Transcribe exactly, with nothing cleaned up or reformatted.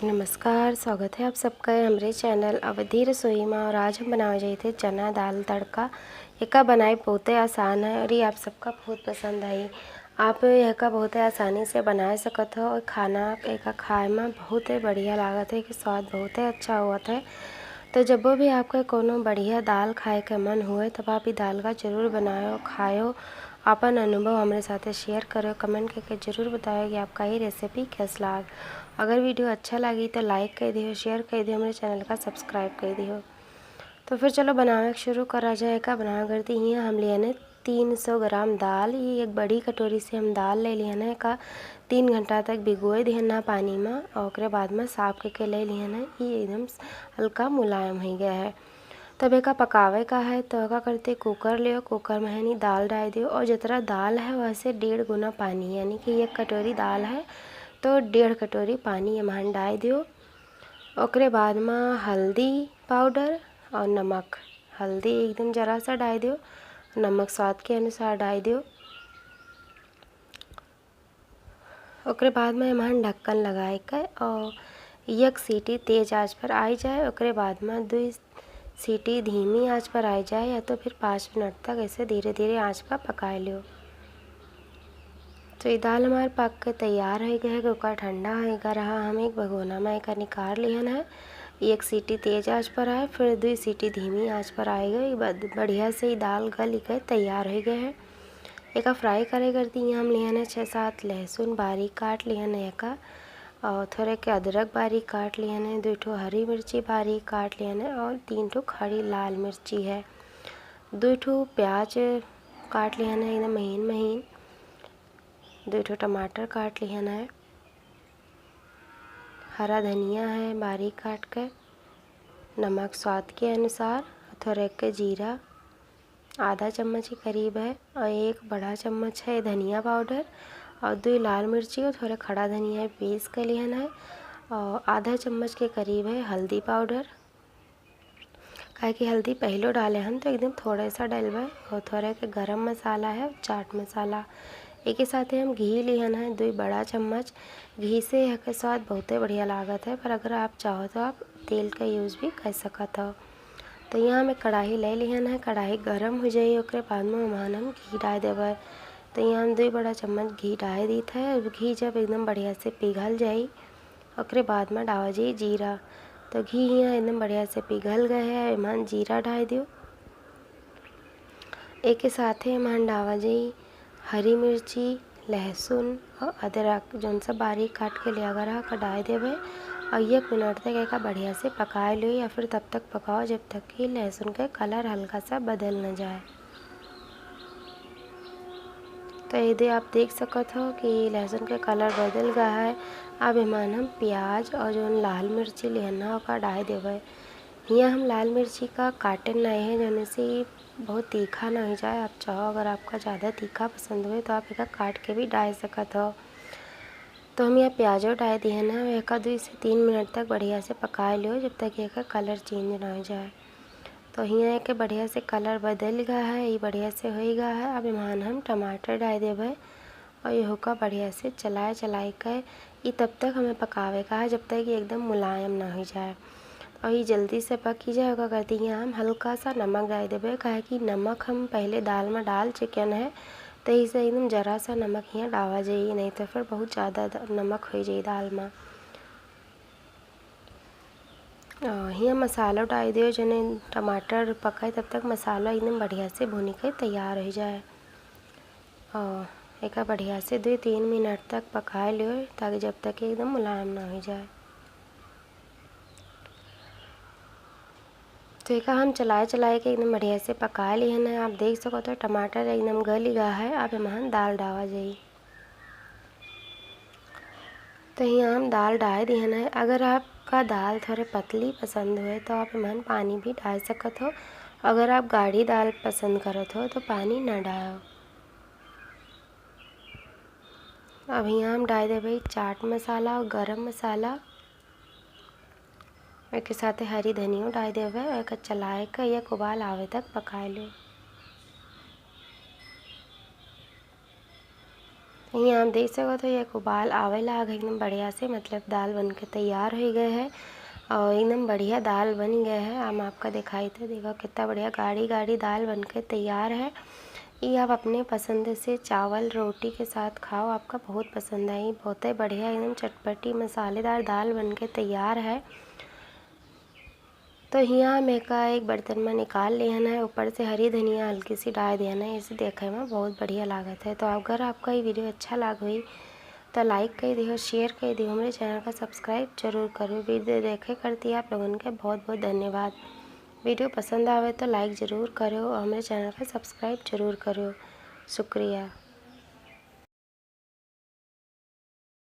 नमस्कार, स्वागत है आप सबका हमरे channel अवधी रसोई मा। और आज हम बनावे जाइत है चना दाल तड़का। एका बनाए बहुते आसान है और ये आप सबका बहुत पसंद आई। आप एका बहुते आसानी से बनाए सकत हो और खाना एका खाए मा बहुते बढ़िया लागत है, कि स्वाद बहुते अच्छा होत है। तो जब भी आपका कोनो बढ़िया दाल खाए के मन हुए, तब आप ई दाल का जरूर बनायो, खायो। अपन अनुभव हमरे साथे share करो, comment करके जरूर बतायो कि आपका ये recipe कैस लाग। अगर video अच्छा लागी तो like कर दियो, share कर दियो, हमरे channel का subscribe कर दियो। तो फिर चलो बनावे के शुरू करा जाए। का बनावे करती हियाँ हम लिहन है तीन सौ ग्राम दाल। ये एक बड़ी कटोरी से हम दाल ले लिहन है, का तीन घंटा तक भिगोए दिहन ना पानी मा, और ओकरे बाद मा साफ करके ले लिहन है। ये एकदम हल्का मुलायम हो गया है। तब एका पकावे का है, तो का करते, cooker लियो, cooker में है नी दाल डाल दियो, और जितना दाल है वैसे डेढ़ गुना पानी, यानी कि एक कटोरी दाल है तो डेढ़ कटोरी पानी एमहन डाल दियो। ओकरे बाद में हल्दी powder और नमक, हल्दी एकदम जरा सा डाल दियो, नमक स्वाद के अनुसार डाल दियो। ओकरे बाद में एमहन ढक्कन लगाए के और एक सीटी तेज आंच पर आई जाए। ओकरे बाद में दुई सीटी धीमी आंच पर आई जाए, या तो फिर पाँच मिनट तक ऐसे धीरे धीरे आंच पर पकाए लियो। तो ये दाल हमार पक के तैयार हो गए है, ओकर ठंडा हो गया रहा। हम एक भगोना में एका निकाल लिहन है। एक सीटी तेज आंच पर आए, फिर दुई सीटी धीमी आंच पर आए गए। बद-, बढ़िया से ये दाल गल के तैयार हो गए है। एका fry करे करती हम लिहन है छः सात लहसुन बारीक काट लिहन है एका, और थोड़े के अदरक बारीक काट लिहन है, दुई ठो हरी मिर्ची बारीक काट लिहन है, और तीन ठो खड़ी लाल मिर्ची है, दुई ठो प्याज काट लिहन है एकदम महीन महीन, दुई ठो टमाटर काट लिहन है, हरा धनिया है बारीक काट के, नमक स्वाद के अनुसार, थोड़े के जीरा, आधा चम्मच के करीब है, और एक बड़ा चम्मच है धनिया powder, और दुई लाल मिर्ची और थोड़े खड़ा धनिया है, पीस के लिहन है, और आधा चम्मच के करीब है हल्दी powder, काहे कि हल्दी पहलो डाले हन तो एकदम थोड़े सा डलबे, और थोड़े के गरम मसाला है, चाट मसाला। एके साथे हम घी लिहन है दुई बड़ा चम्मच। घी से एकर स्वाद बहुते बढ़िया लागत है, पर अगर आप चाहो तो आप तेल का use भी कर सकत हो। तो यहाँ हम एक कढ़ाई ले लिहन है, कढ़ाई गरम हो जाई, ओकरे बाद में ओमन हम घी डाल देबे। तो यहाँ हम दुई बड़ा चम्मच घी डाल दीत है। अब घी जब एकदम बढ़िया से पिघल जाई, ओकरे बाद में डावा जाई जीरा। तो घी यहाँ एकदम बढ़िया से पिघल गए है, एमन जीरा डाल दियो। एके साथे एमन डावा जाई हरी मिर्ची, लहसुन और अदरक, जौन सब बारीक काट के लिया गया रहा, ओका डाल देबे। और एक मिनट तक एका बढ़िया से पकाए लो, या फिर तब तक पकाओ जब तक कि लहसुन के colour हल्का सा बदल न जाए। तो ये दे आप देख सकत हो कि लहसुन के colour बदल गया है। अब एमन हम प्याज और जौन लाल मिर्ची लिहन है, ओका डाल देबे। हियाँ हम लाल मिर्ची का काटन नहीं है, जौन से बहुत तीखा ना हो जाए। आप चाहो, अगर आपका ज़्यादा तीखा पसंद हुए तो आप एका काट के भी डाल सकत हो। तो हम यहाँ प्याजो डाल दिहन है, एका दुई से तीन मिनट तक बढ़िया से पकाए लियो, जब तक एका colour change ना हो जाए। तो हियाँ एके बढ़िया से colour बदल गया है, ये बढ़िया से हो गया है। अब एमन हम टमाटर डाल देबे और ये होका बढ़िया से चलाए चलाए के ई तब तक हमें पकावे का है, जब तक ये एकदम मुलायम ना हो जाए। और ये जल्दी से पकी जाए, ओका करती हियाँ हम हल्का सा नमक डाल देबे, काहे कि नमक हम पहले दाल में डाल चुकन है, तो इसे एकदम जरा सा नमक हियाँ डावा जाई, नहीं तो फिर बहुत ज़्यादा द-, नमक हो जाई दाल में। और हियाँ मसाला डाल दियो, जने टमाटर पकाए तब तक मसाला एकदम बढ़िया से भुनी के तैयार हो जाए। और एका बढ़िया से दुई तीन मिनट तक पकाए लियो, ताकि जब तक एकदम मुलायम ना हो जाए। तो एका हम चलाए चलाए के एकदम बढ़िया से पकाए लिहन है। आप देख सको तो टमाटर एकदम गल गया है। अब एमन दाल डावा जाई। तो हियाँ हम दाल डाल दिहन है। अगर आपका दाल थोड़े पतली पसंद हुए तो आप एमन पानी भी डाल सकत हो। अगर आप गाढ़ी दाल पसंद करत हो तो पानी ना डालो। अब हियाँ हम डाल देबे चाट मसाला और गरम मसाला, एके साथे हरी धनियो डाल देबे। एका चलाए के एक उबाल आवे तक पकाए लो। यहाँ आप देख सकत हो, एक उबाल आवे लाग है एकदम बढ़िया से, मतलब दाल बन के तैयार होइ गए है और एकदम बढ़िया दाल बन गए है। हम आपका दिखाई थे, देखो कितना बढ़िया गाढ़ी गाढ़ी दाल बन के तैयार है। ये आप अपने पसंद से चावल रोटी के साथ खाओ, आपका बहुत पसंद आई। बहुत ही बढ़िया एकदम चटपटी मसालेदार दाल बन के तैयार है। तो हियाँ हम एका एक बर्तन में निकाल लेहन है, ऊपर से हरी धनिया हल्की सी डाल देहन है, इसे देखे में बहुत बढ़िया लागत है। तो अगर आपका ये वीडियो अच्छा लाग हुई तो लाइक कर दियो, शेयर कर दियो, हमरे चैनल का सब्सक्राइब जरूर करो। वीडियो देखे करती आप लोगन के बहुत बहुत धन्यवाद। वीडियो पसंद आवे तो लाइक जरूर करो और हमरे चैनल का सब्सक्राइब जरूर करो। शुक्रिया।